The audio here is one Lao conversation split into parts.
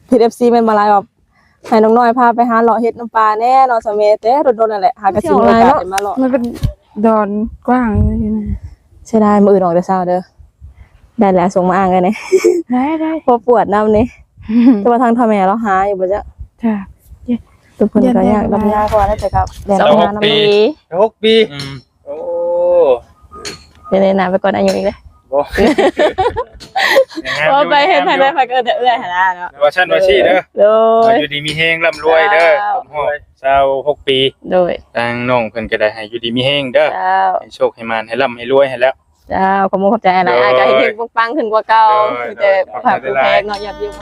ຜິດເອັຟຊີແມ່ນບໍ່ຫຼາຍ ວ່າໃຫ້ນ້ອງນ້ອຍພາໄປຫາເລາະເຮັດນຳປ່າແດ່ເນາະ ສາວເມ ແຕ່ດົນໆນັ້ນແຫຼະ ຫາກະຊິມີໂອກາດໄດ້ມາເລາະ. ມັນເປັນດອນກວ້າງຢູ່ນະ. ເສຍດາຍ ມື້ອື່ນອອກແຕ່ເຊົ້າເດີ. ໄດ້ແລ້ວ ສົ່ງມາອ່າງກັນແດ່. ໄດ້ໆ ພໍປວດນຳນີ້. ແຕ່ວ່າທາງເຖົ້າແມ່ລາວຫາຢູ່ບໍ່ຈັກ. ຈ້າ ແຕ່ເພິ່ນກໍຍາກ ເພິ່ນກໍຍາກ ລຳຍາກ ເພາະວ່າແຕ່ກໍແລ່ນຫານຳ. ຊາວຫົກປີ ຊາວຫົກປີ. ອືມ. ໂອ້ ເປັນໄດ້ນານໄປກ່ອນອາຍຸອີກເດ້. ບໍ່ ບໍ່ໄປເຮັດທາງໃດ ໄປກໍເອີ້ນແຕ່ເອື້ອຍຫັ້ນນະເນາະ. ວ່າຊັ້ນວ່າຊີ້ເດີ. ໂດຍ ຢູ່ດີມີແຮງ ລ່ຳລວຍເດີ. ເຈົ້າ ຄົບຮອບຊາວຫົກປີ. ໂດຍ ທາງນ້ອງເພິ່ນກໍໄດ້ໃຫ້ຢູ່ດີມີແຮງເດີ. ເຈົ້າ ໃຫ້ໂຊກໃຫ້ໝານ ໃຫ້ລ່ຳໃຫ້ລວຍຫັ້ນແຫຼະ. ເຈົ້າ ຂໍຂອບໃຈຫຼາຍໆ. ໂດຍ ອ້າຍກໍເຮັງໆປັງໆຂຶ້ນກວ່າເກົ່າ. ໂດຍ ມີແຕ່ ໂດຍ ຄວາມຮັກຄວາມແພງເນາະ ຍາດໂຍມ.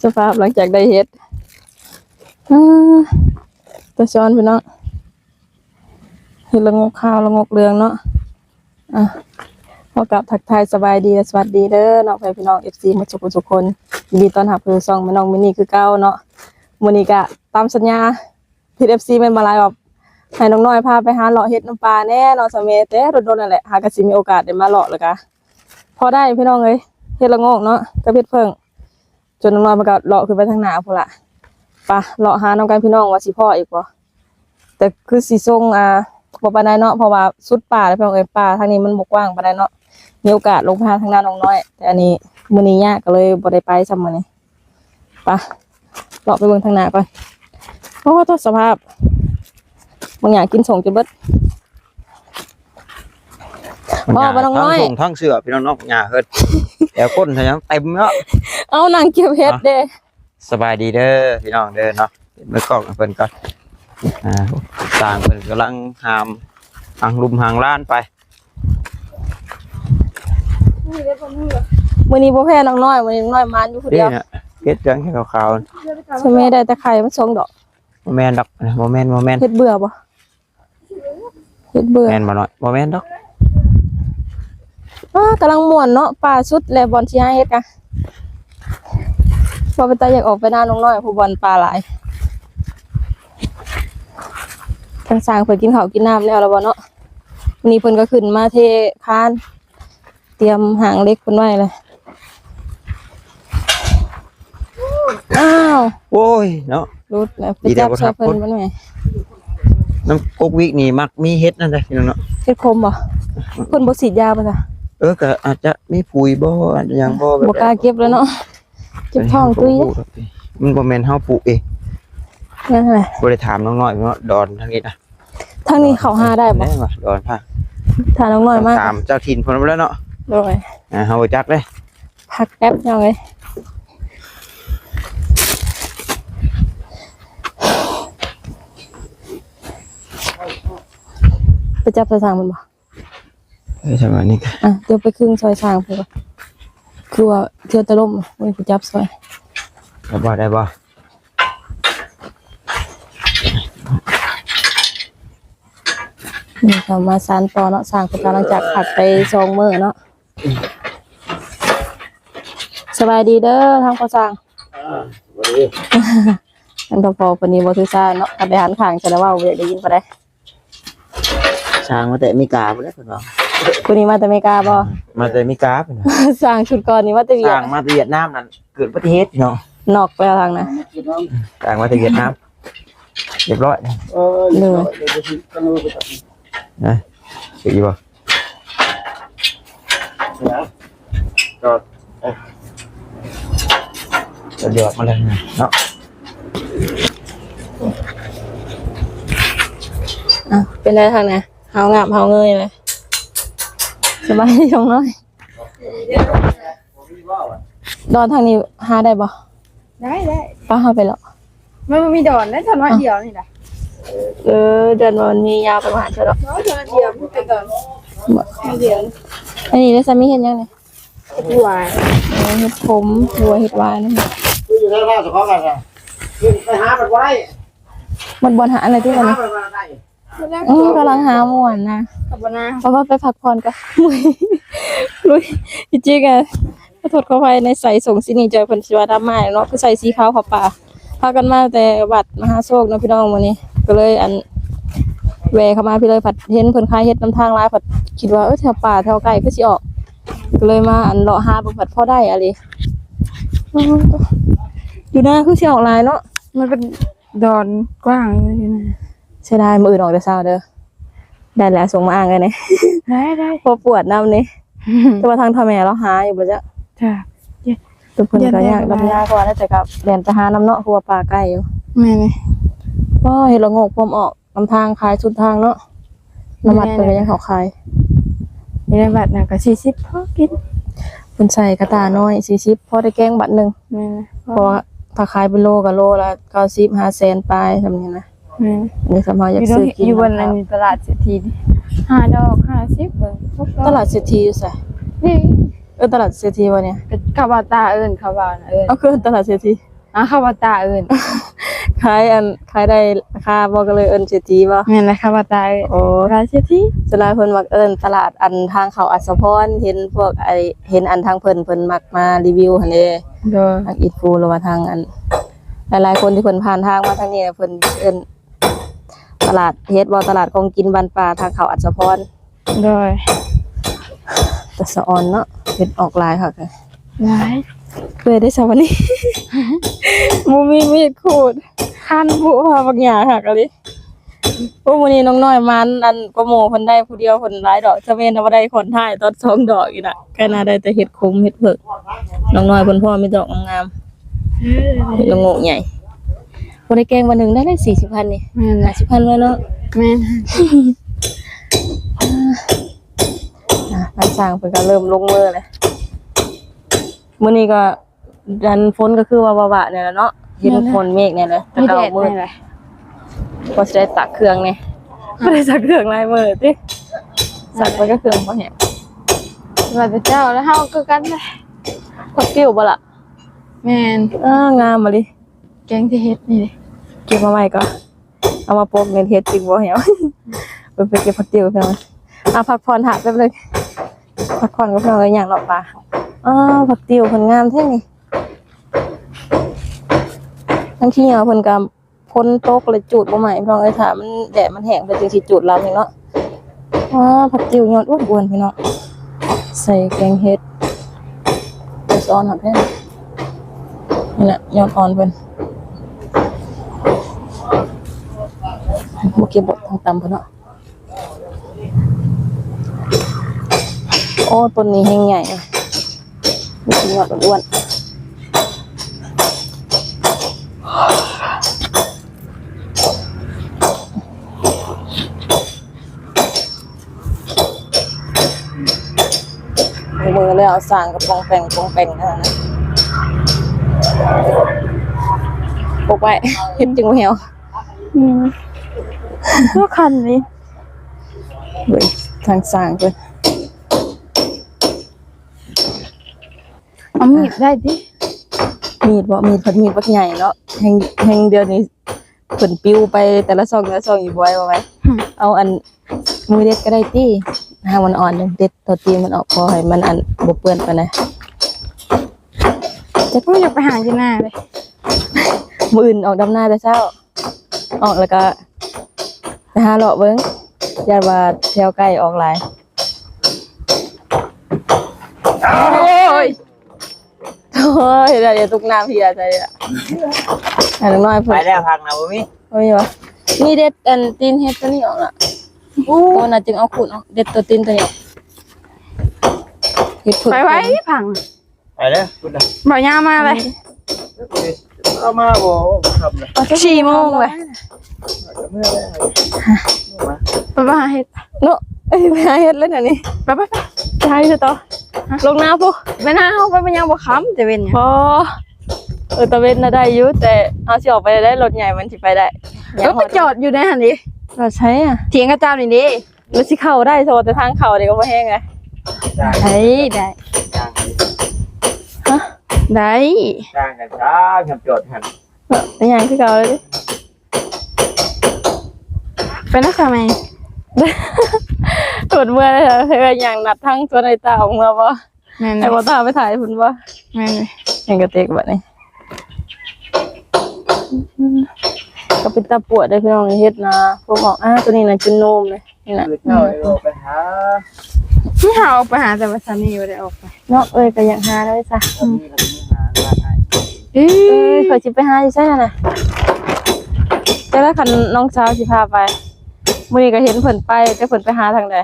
ສະພາບຫຼັງຈາກໄດ້ເຫັດ ອາ ຕາຊອນພີ່ນ້ອງ. ເຫັດລະງົກຂາວລະງົກເຫຼືອງເນາະ. ອ່ະ ຂໍກາບທັກທາຍສະບາຍດີ ແລະ ສະຫວັດດີເດີເນາະ ພໍ່ແມ່ພີ່ນ້ອງ ເອັຟຊີ ໝົດທຸກຜູ້ທຸກຄົນ. ຍິນດີຕ້ອນຮັບເຂົ້າສູ່ຊ່ອງແມ່ນ້ອງມິນນີຄືເກົ່າເນາະ. ມື້ນີ້ກະຕາມສັນຍາ ຜິດເອັຟຊີແມ່ນບໍ່ຫຼາຍ ວ່າໃຫ້ນ້ອງນ້ອຍພາໄປຫາເລາະເຮັດນຳປ່າແດ່ເນາະ ສາວເມ ແຕ່ດົນໆນັ້ນແຫຼະ ຫາກະຊິມີໂອກາດໄດ້ມາເລາະ ແລ້ວກະພໍໄດ້ພີ່ນ້ອງເອີຍ ເຫັດລະໂງກເນາະ ກັບເຫັດເຜິ້ງ. ຈົນນ້ອງນ້ອຍເພິ່ນກໍເລາະຂຶ້ນໄປທາງໜ້າພຸ້ນລະ. ປະ ເລາະຫານຳກັນພີ່ນ້ອງ ວ່າຊິພໍ້ອີກບໍ່. ແຕ່ຄືຊິສົ່ງ ອ່າ ບໍ່ປານໃດເນາະ ເພາະວ່າສຸດປ່າແລ້ວພີ່ນ້ອງເອີຍ. ປ່າທາງນີ້ມັນບໍ່ກວ້າງປານໃດເນາະ. ມີໂອກາດລົງໄປຫາທາງດ້ານນ້ອງນ້ອຍ ແຕ່ອັນນີ້ມື້ນີ້ຍາກ ກໍເລີຍບໍ່ໄດ້ໄປຊ້ຳມື້ນີ້. ປະ ເລາະໄປເບິ່ງທາງໜ້າກ່ອນ. ໂອ້ ໂຕສະພາບ ບາງຢ່າງກິນສົ່ງຈົນເບິດ. ບໍ່ ບໍ່ ນ້ອງນ້ອຍ ທັງສົ່ງທັງເສື້ອ ພີ່ນ້ອງເນາະ ຫຍ້າເຮີດ ແອວກົ້ນຫຍັງເຕັມເນາະ. ເອົາ ນັ່ງເກັບເຫັດເດ້. ສະບາຍດີເດີພີ່ນ້ອງເດີເນາະ. ເບິ່ງກ້ອງໃຫ້ເພິ່ນກ່ອນ. ອ່າ ຊ່າງເພິ່ນກຳລັງຫາມຫາງລຸ່ມຫາງລານໄປ. ມື້ນີ້ບໍ່ແພ້ນ້ອງນ້ອຍ ມື້ນີ້ນ້ອງນ້ອຍມານຢູ່ຜູ້ດຽວ. ນີ້ນະ ເຫັດຫຍັງຂາວໆ. ສະເມໄດ້ແຕ່ໄຂ່ມາສອງດອກ. ບໍ່ແມ່ນດອກ ບໍ່ແມ່ນ ບໍ່ແມ່ນ. ເຫັດເບື່ອບໍ່? ເຫັດເບື່ອ ແມ່ນບໍ່ນ້ອຍ? ບໍ່ແມ່ນດອກ. ອ້າ ກຳລັງມ່ວນເນາະ ປ່າສຸດແລ້ວ ບ່ອນທີ່ຫາເຫັດກະ ວ່າເປັນຕາຢາກອອກໄປນານ້ອງນ້ອຍ ຜູ້ບ່ອນປ່າຫຼາຍ. ທາງຊ່າງເພິ່ນກິນເຂົ້າກິນນ້ຳແລ້ວລະບໍ່ເນາະ? ມື້ນີ້ເພິ່ນກໍຂຶ້ນມາເທຄານ ຕຽມຫາງເຫຼັກເພິ່ນໄວ້ແລ້ວ. ອ້າວ ໂອ້ຍເນາະ ຫຼຸດແລ້ວ. ໄປຈັບຊ່ອຍເພິ່ນ ມັນແມ່ນ ນ້ຳກົກວິກນີ້ມັກມີເຫັດນັ້ນເດ້ພີ່ນ້ອງເນາະ. ເຫັດຂົມບໍ່? ເພິ່ນບໍ່ສີດຢາບໍ່ຊະ? ເອີ ກໍອາດຈະມີຝຸ່ນບໍ່ ອາດຈະຫຍັງບໍ່ ບໍ່ກ້າເກັບແລ້ວເນາະ. ເຈັບທ້ອງຕຸ້ຍ. ມັນບໍ່ແມ່ນເຮົາປູກເອງ. ນັ້ນແຫຼະ ບໍ່ໄດ້ຖາມນ້ອງນ້ອຍເນາະ. ດອນທາງນີ້ນະ ທາງນີ້ເຂົາຫາໄດ້ບໍ່? ແມ່ນວ່າດອນພາ ຖ້ານ້ອງນ້ອຍມາ ຖາມເຈົ້າຖິ່ນເພິ່ນໄປແລ້ວເນາະ. ໂດຍ ອ່າ ເຮົາບໍ່ຈັກເດ້. ພັກແປັບນ້ອງເອີຍ ໄປຈັບໃສ່ສາງມັນບໍ່? ເອີ ສະບາຍນີ້ກະ ອ່ະ ດຽວໄປຄຶ່ງຊ່ອຍຊ່າງເພິ່ນກ່ອນ. ຄືວ່າເທື່ອຕະລົມ ໂອ້ຍ ໄປຈັບຊ່ອຍ ໄດ້ບໍ່ ໄດ້ບໍ່? ນີ້ເຂົ້າມາສານຕໍ່ເນາະ ຊ່າງເພິ່ນກຳລັງຈາກພັກໄປສອງມື້ເນາະ. ສະບາຍດີເດີທາງພໍ່ຊ່າງ. ອ່າ ສະບາຍດີ. ທາງພໍ່ເພິ່ນນີ້ບໍ່ຖືສາເນາະ ຄັນໄດ້ຫັນຂ້າງຈະໄດ້ເວົ້າ ບໍ່ຢາກໄດ້ຍິນປານໃດ. ຊ່າງມາແຕ່ອາເມລິກາພຸ້ນແຫຼະເພິ່ນວ່າ. ຜູ້ນີ້ມາແຕ່ອາເມລິກາບໍ່? ມາແຕ່ອາເມລິກາເພິ່ນວ່າ. ຊ່າງຊຸດກ່ອນນີ້ມາແຕ່ຫວຽດ ຊ່າງມາແຕ່ຫວຽດນາມນັ້ນ ເກີດອຸບັດຕິເຫດເນາະ. ນອກແລ້ວທາງນັ້ນ ຊ່າງມາແຕ່ຫວຽດນາມ ຮຽບຮ້ອຍ. ເອີ ໂດຍ ນະ ຊິອີກບໍ່? ຈອດ ຈອດ ດຽວມາເລີຍເນາະ. ອ່ະ ເປັນໄດທາງນະ? ເຮົາງາມເຮົາເງີຍເລີຍ. ສະບາຍດີນ້ອງນ້ອຍ. ດອນທາງນີ້ຫາໄດ້ບໍ່? ໄດ້ ໄດ້. ປະ ເຮົາໄປເລາະ. ມັນບໍ່ມີດອນໄດ໋ ດອນນ້ອຍດຽວນີ້ນະ. ເອີ ດອນວ່າມັນມີຍາວໄປມາຫາເຈົ້າດອກ. ເອີ ດອນດຽວ ມັນເປັນດອນດຽວ. ອັນນີ້ໄດ້ ສາມີເຮັດຫຍັງນີ້? ເຮັດຫວາຍ. ເອີ ເຮັດຂົມ ຫຼືວ່າເຮັດຫວາຍນັ້ນ. ຄືຢູ່ໃນລາວເຈົ້າຂອງກັນນະ ຄືໄປຫາມັນບໍ່ໄດ້. ມັນບໍ່ຫາອັນໃດຕິ ມັນ ຫາມັນບໍ່ໄດ້. ອືມ ກຳລັງຫາມ່ວນນະ ກັບບໍ່ນາ ເພາະວ່າໄປພັກຜ່ອນກ່ອນ ລຸຍ ຈິງໆ ອະ ຂໍໂທດຂໍອະໄພໃນໃສ່ສົ່ງສີນີ້ ເຈົ້າເພິ່ນຊິວ່າດຳມາເນາະ ຄືໃສ່ສີຂາວເຂົ້າປ່າ ພາກັນມາແຕ່ວັດມະຫາໂຊກເນາະພີ່ນ້ອງ ມື້ນີ້ ກໍເລີຍ ອັນ ແວ່ເຂົ້າມາພີ້ເລີຍ ພັດເຫັນເພິ່ນຂາຍເຫັດນຳທາງຫຼາຍ ພັດຄິດວ່າ ເອີ ແຖວປ່າແຖວໃກ້ຄືຊິອອກ ກໍເລີຍມາ ອັນ ເລາະຫາເບິ່ງ ພັດພໍໄດ້ອະລີ ຢູ່ນາຄືຊິອອກຫຼາຍເນາະ ມັນເປັນ ດອນກວ້າງຢູ່ນະ ເສຍດາຍ ມື້ອື່ນອອກແຕ່ເຊົ້າເດີ ໄດ້ແລ້ວ ສົ່ງມາອ່າງເລີຍນີ້ ໄດ້ໆ ພໍປວດນຳນີ້ ແຕ່ວ່າທາງເຖົ້າແມ່ລາວຫາຢູ່ບໍ່ຈັກ ຈ້າ ແຕ່ເພິ່ນກໍຍາກດຳນາ ເພາະວ່າໄດ້ແຕ່ກັບແລ່ນໄປຫານຳເນາະ ເພາະວ່າປ່າໃກ້ຢູ່ ແມ່ນ ໂອ້ ເຫັດລະໂງກພວມອອກນຳທາງ ຂາຍສຸດທາງເນາະ ນຳວັດເພິ່ນກໍຍັງເຂົ້າຂາຍ ຢູ່ໃນວັດນະກໍສີ່ສິບພໍກິນ ເພິ່ນໃສ່ກະຕ່ານ້ອຍສີ່ສິບ ພໍໄດ້ແກງບາດໜຶ່ງ ແມ່ນ ເພາະວ່າຖ້າຂາຍເປັນໂລກໍໂລລະເກົ້າສິບ ຫ້າແສນປາຍ ສ່ຳນີ້ນະ ແມ່ນ ອັນນີ້ສ່ຳເຮົາຢາກຊື້ກິນ ຢູ່ວັນ ອັນນີ້ຕະຫຼາດເສດຖີນີ້ ຫ້າດອກຫ້າສິບ ເບິ່ງ ຫົກດອກ ຕະຫຼາດເສດຖີຢູ່ໃສ? ນີ້ ເອີ ຕະຫຼາດເສດຖີບໍ່ນີ້? ເຂົາວ່າຕາເອີ້ນ ເຂົາວ່ານະ ເອີ້ນ ເອົາ ຄືຕະຫຼາດເສດຖີ ອ່າ ເຂົາວ່າຕາເອີ້ນ ຂາຍ ອັນ ຂາຍໄດ້ລາຄາບໍ່ ກໍເລີຍເອີ້ນເສດຖີບໍ່? ແມ່ນແຫຼະ ເຂົາວ່າຕາເອີ້ນ ໂອ້ ຕະຫຼາດເສດຖີ ສ່ວນຫຼາຍເພິ່ນມັກເອີ້ນຕະຫຼາດ ອັນ ທາງເຂົ້າອັດສະພອນ ເຫັນພວກ ໄອ້ ເຫັນ ອັນ ທາງເພິ່ນ ເພິ່ນມັກມາຣີວິວຫັ້ນເດ້ ໂດຍ ທາງອິນຟູ ຫຼືວ່າທາງ ອັນ ຫຼາຍໆຄົນທີ່ເພິ່ນຜ່ານທາງມາທາງນີ້ ເພິ່ນເອີ້ນຕະຫຼາດເຫັດບໍ່ ຕະຫຼາດຂອງກິນບ້ານປ່າ ທາງເຂົ້າອັດສະພອນ ໂດຍ ແຕ່ສະອອນເນາະ ເຫັດອອກຫຼາຍຄັກ ຫຼາຍ ເປື່ອຍໄດ້ຊະວັນນີ້ ບໍ່ມີມີດຂູດ ຄັນຜູ້ພາບັກຫຍ້າຄັກອີ່ຫຼີ ໂອ້ ມື້ນີ້ນ້ອງນ້ອຍມານ ອັນ ກວ່າໝູ່ເພິ່ນໄດ້ຜູ້ດຽວ ເພິ່ນຫຼາຍດອກ ຈະແມ່ນວ່າໄດ້ຂອນທ້າຍຕອນສອງດອກອີກນະ ຂະໜາດໄດ້ແຕ່ເຫັດຂົມເຫັດເຜິກ ນ້ອງນ້ອຍເພິ່ນພໍມີດອກງາມໆ ເອີ ເຫັດລະໂງກໃຫຍ່ ບໍ່ໄດ້ແກງວັນໜຶ່ງໄດ້ຫຼາຍ ສີ່ສິບພັນນີ້ ແມ່ນ ຫ້າສິບພັນແລ້ວເນາະ ແມ່ນ ອ່າ ທາງຊ່າງເພິ່ນກໍເລີ່ມລົງມືແລ້ວ ມື້ນີ້ກໍ ອັນ ຝົນກໍຄືວ່າວະໆ ນີ້ແຫຼະເນາະ ເຫັນ ແມ່ນ ຝົນເມກນີ້ແຫຼະ ແຕ່ກໍມືດ ວ່າຊິໄດ້ຊັກເຄື່ອງແດ່ ບໍ່ໄດ້ຊັກເຄື່ອງຫຼາຍມື້ຕິ ຊັກໄປກໍເຄື່ອງບໍ່ແຫ້ງ ວ່າແຕ່ເຈົ້າ ແລ້ວເຮົາຄືກັນແຫຼະ ຜັກຕິວບໍ່ລະ? ແມ່ນ ເອີ ງາມອີ່ຫຼີ ແກງແຕ່ເຫັດນີ້ເດ້ ເກັບມາໄວ້ກ່ອນ ເອົາມາປົກໃນເຫັດຈຶ່ງບໍ່ແຫ້ວ ໄປເກັບຜັກຕິວເພິ່ນ ອ່າ ພັກຜ່ອນຖ້າແປັບໜຶ່ງ ພັກຜ່ອນກັບນ້ອງ ເອີ ຍ່າງເລາະປ່າ ອ້າ ຜັກຕິວເພິ່ນງາມແທ້ນີ້ ທັງຂີ້ເຫຍື້ອເພິ່ນກໍຝົນຕົກແລ້ວຈູດບໍ່ໄໝ້ ພີ່ນ້ອງເອີຍ ຖ້າມັນແດດມັນແຫ້ງເພິ່ນຈຶ່ງຊິຈູດລຳອີກເນາະ ອ້າ ຜັກຕິວຍອດອ້ວນໆ ພີ່ນ້ອງ ໃສ່ແກງເຫັດ ໄປຊ້ອນຫາແພງ ນີ້ແຫຼະຍອດອ່ອນເພິ່ນ ບໍ່ເກັບບໍ່ ທາງຕ່ຳເພິ່ນເນາະ ໂອ້ ຕົ້ນນີ້ແຮງໃຫຍ່ ມີແຕ່ຍອດອ້ວນໆ ມືແລ້ວສ້າງກໍປ່ອງແປງປ່ອງແປງເທົ່ານັ້ນນະ ປົກໄວ້ ເຮັດຈຶ່ງບໍ່ແຫ້ວ ອືມ ຕົວຄັນນີ້ ເວີຍ ທາງສ້າງເພິ່ນ ເອົາມີດໄດ້ຕິ ມີດບໍ່ ມີດ ພັດມີດບັກໃຫຍ່ເນາະ ແຮງ ແຮງດຽວນີ້ ເພິ່ນປິວໄປແຕ່ລະຊ່ອງແຕ່ລະຊ່ອງຢູ່ບໍ່ໄຫວ ບໍ່ໄຫວ ອືມ ເອົາອັນມືເດັດກໍໄດ້ຕິ ຫາກມັນອ່ອນເດັດຕົວຕີນມັນອອກ ພໍໃຫ້ມັນອັນບໍ່ເປື້ອນປານໃດ ຈັກ ໂອ້ຍ ຢາກໄປຫາຢູ່ນາເດ້ ມື້ອື່ນອອກດຳນາແຕ່ເຊົ້າ ອອກແລ້ວກໍໄປຫາເລາະເບິ່ງ ຢ້ານວ່າແຖວໃກ້ອອກຫຼາຍ ໂອ້ຍ ໂອ້ຍ ດຽວຕົກນ້ຳເພຍໃສ່ລະ ໃຫ້ນ້ອງນ້ອຍເພິ່ນ ໄປແລ້ວ ຜັກນະບໍ່ມີ ບໍ່ມີຫວາ ນີ້ເດັດອັນຕີນເຫັດຕົວນີ້ອອກລະ ໂອ້ ໂຕນັ້ນຈຶ່ງເອົາຂູດອອກ ເດັດຕົວຕີນຕົວນີ້ອອກ ເຫັດເຜິກ ໄປໄວຜັກ ໄປເດີພຸ້ນນະ ບໍ່ຍາມມາເລີຍ ເອົາມາບໍ່ຄ່ຳເລີຍ ສີ່ໂມງເລີຍ ໄປຫາເຫັດ ເນາະ ເອີຍ ໄປຫາເຫັດແລ້ວນະນີ້ ໄປ ໄປ ໄປ ໄປຫາເຫັດຕໍ່ ຮະ ລົງນາພຸ້ນ ໄປນາເຮົາໄປ ມັນຍັງບໍ່ຄ່ຳ ແຕ່ເວັນ ອໍ ເອີ ຕາເວັນນະໄດ້ຢູ່ ແຕ່ເຮົາຊິອອກໄປໄດ້ ລົດໃຫຍ່ມັນຊິໄປໄດ້ ເອີ ໄປຈອດຢູ່ໃນຫັ້ນເດ ຈອດໃສອະ ຖຽງເຂົາເຈົ້ານີ້ເດ ມັນຊິເຂົ້າໄດ້ ແຕ່ວ່າແຕ່ທາງເຂົ້ານີ້ກໍບໍ່ແຮງນະ ໄດ້ ໄດ້ ຮະ ໄດ້ ຕ່າງກັນຊະ ກັບຈອດຫັ້ນ ເນາະ ໄປຍ່າງຄືເກົ່າເລີຍ ໄປ ນະຄະແມ່ ໂດດເມື່ອຍເລີຍ ເອື້ອຍຍ່າງນັດທາງສວນໄອ້ຕາອອກເມືອບໍ່? ແມ່ນ ໃຫ້ບໍ່ຕາໄປຖ່າຍພຸ້ນບໍ່? ແມ່ນ ຍັງກະເຕັກບັດນີ້ ກໍເປັນຕາປວດເດ້ພີ່ນ້ອງ ເຮັດນະ ພວກອອກ ອ່າ ໂຕນີ້ນະຈຸ່ນໂນມເດ້ ນີ້ນະ ອືດເນາະ ອອກໄປຫາ ນີ້ຫາອອກໄປຫາ ແຕ່ວ່າສາມີບໍ່ໄດ້ອອກໄປເນາະ ເອີຍ ກໍຢາກຫາແລ້ວຊະ ອືມ ເອີຍ ຂ້ອຍຊິໄປຫາຢູ່ໃສຫັ້ນນະ ແຕ່ລະຄັນນ້ອງສາວຊິພາໄປ ມື້ນີ້ກໍເຫັນເພິ່ນໄປ ແຕ່ເພິ່ນໄປຫາທາງໃດ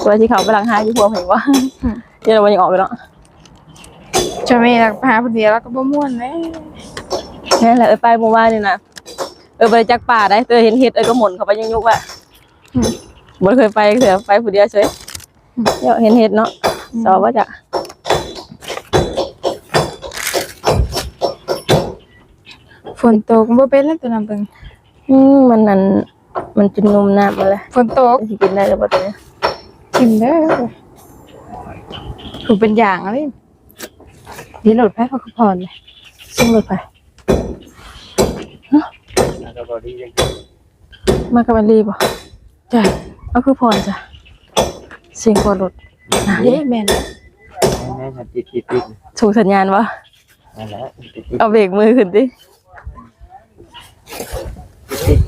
ວ່າຊິເຂົ້າໄປຫຼັງຫາຢູ່ພວກເພິ່ນບໍ່ ອືມ ເຈົ້າວ່າຍັງອອກຢູ່ເນາະ ຈະແມ່ນໄປຫາຜູ້ດຽວລາວກໍບໍ່ມ່ວນເດ້ ແມ່ນແຫຼະ ເອີຍ ໄປມື້ວານນີ້ນະ ເອີຍ ບໍ່ໄດ້ຈັກປ່າໃດ ແຕ່ເຫັນເຫັດ ເອີຍ ກໍໝົນເຂົ້າໄປຍຸກໆວ່າ ອືມ ບໍ່ເຄີຍໄປເທື່ອ ໄປຜູ້ດຽວເສີຍ ອືມ ເນາະ ເຫັນເຫັດເນາະ ອືມ ຊອບວ່າຈະ ຝົນຕົກບໍ່ເປັນແລ້ວ ຕົວນ້ຳເບິ່ງ ອືມ ມັນນັ້ນ ມັນຈົນນຸ່ມນ້ຳມັນແຫຼະ ຝົນຕົກ ຊິກິນໄດ້ຫຼືບໍ່ຕົວນີ້ ກິນເດີ ຜູ້ເປັນຢ່າງເລີຍ ດີໂລດໄປ ເຂົາຄືຜ່ອນເລີຍ ຊິງໂລດໄປ ມາກັບອາລີບໍ່? ຈ້າ ເອົາຄືຜ່ອນຈ້າ ສຽງກວ່າລົດ ເດ້ ແມ່ນແລ້ວ ແມ່ນ ຕິດໆໆ ສົ່ງສັນຍານບໍ່? ນັ້ນແຫຼະ ຕິດໆ ເອົາເບກມືຂຶ້ນຕິ